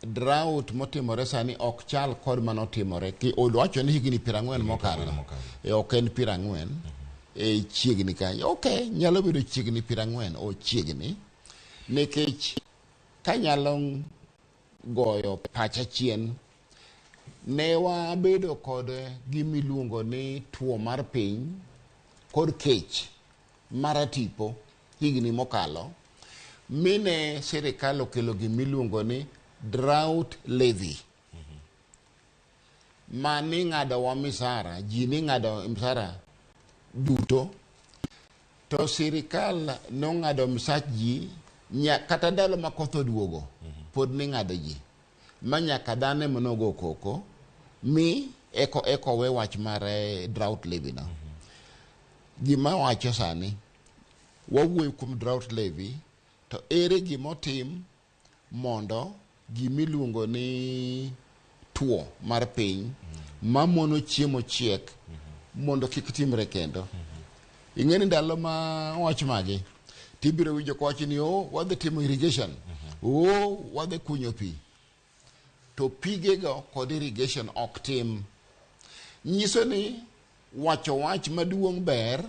Drought motimore sani ok chal kod manotimore. Ki wacho ni higni 40 mokalo. Mokalo. E, ok en 40. E, chiegni kanyo. Ok, nyalo bedo chiegni 40. O chiegni. Nikech kanyalo goyo pacha chien, ne wabedo kod gimiluongo ni tuo mar piny kod kech maratipo higni mokalo, mine sirikal okelo gimiluongo ni drought levy ma ning'adowa misara, ji ning'ado misara duto, to sirikal nong'ado misach ji kata ndalo ma koth oduogo pod ning'ado ji ma nyaka dhano ema nogo koko mi eko we wach mar drought levy no. Gima wacho sani, wawuoyo kuom drought levy, to ere gimotim mondo gimiluongo ni tuo mar piny mamono chiemo chiek mondo kik timre kendo? Ing'e ni ndalo ma wach magi tibiro winjo kowacho ni o wadhi timo irrigation, o wadhi kunyo pi, to pigego kod irrigation ok tim. Nyiso ni wacho wach maduong' ber,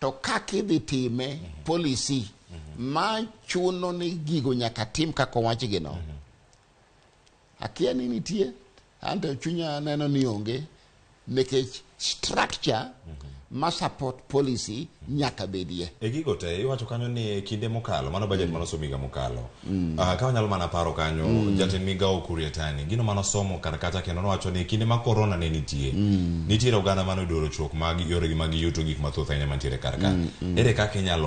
to kaka idhi time, policy ma chuno ni gigo nyaka tim kaka owachgi no, akia ni nitie. Anto chunya neno ni onge, nikech structure ma support policy nyaka bedie. E gigo te iwacho kanyo ni e kinde mokalo, mano budget manosom higa mokalo. Ah, ka wanyalo mana paro kanyo, jatend migawo Ukur Yatani gino manosomo kar kacha kendo nowacho ni e kinde ma corona ne nitie, nitiere oganda mane oyudo rochruok mag yoregi mag yuto, gik mathoth ahinya mantiere kar ka. Ere kaka inyalo